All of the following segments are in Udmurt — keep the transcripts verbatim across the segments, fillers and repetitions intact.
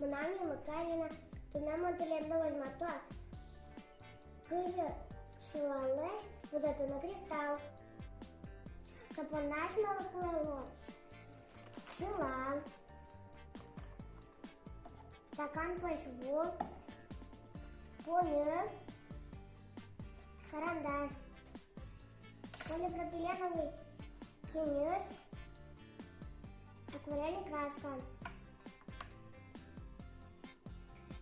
Мынам нимы Карина. Туннэ мон тӥледлы возьмато, кызьы сылаллэсь будэтыны кристалл. Со понна асьмелы кулэ луоз сылал, стакан пӧсь ву, пуньы, карандаш, полипропиленовый киньыс, акварельный краска.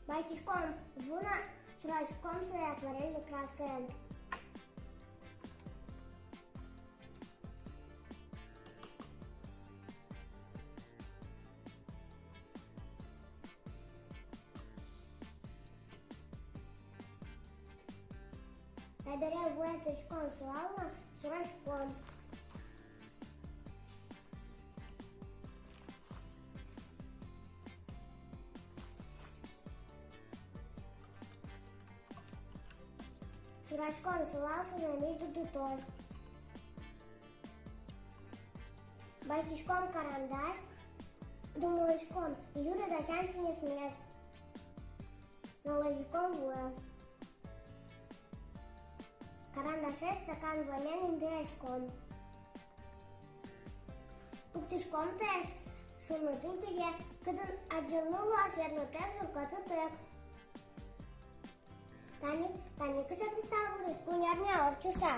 Басьтӥськом ву но сураськом сое акварельной краскаен. Табере вуэ ӧтиськом сылал но сураськом. Сураськом сылал, сылэмысь дугдытоз. Басьтӥськом карандаш, думылӥськом юри дасям сӥньысмес но лэзиськом вуэ. Карандашез стакан выллем интыяськом. Пуктӥськом тае шуныт интые, кытын адӟыны луоз ветлытэк, зуркатытэк. Тани, тани кыӵе кристалл будӥз куинь арня ортчыса.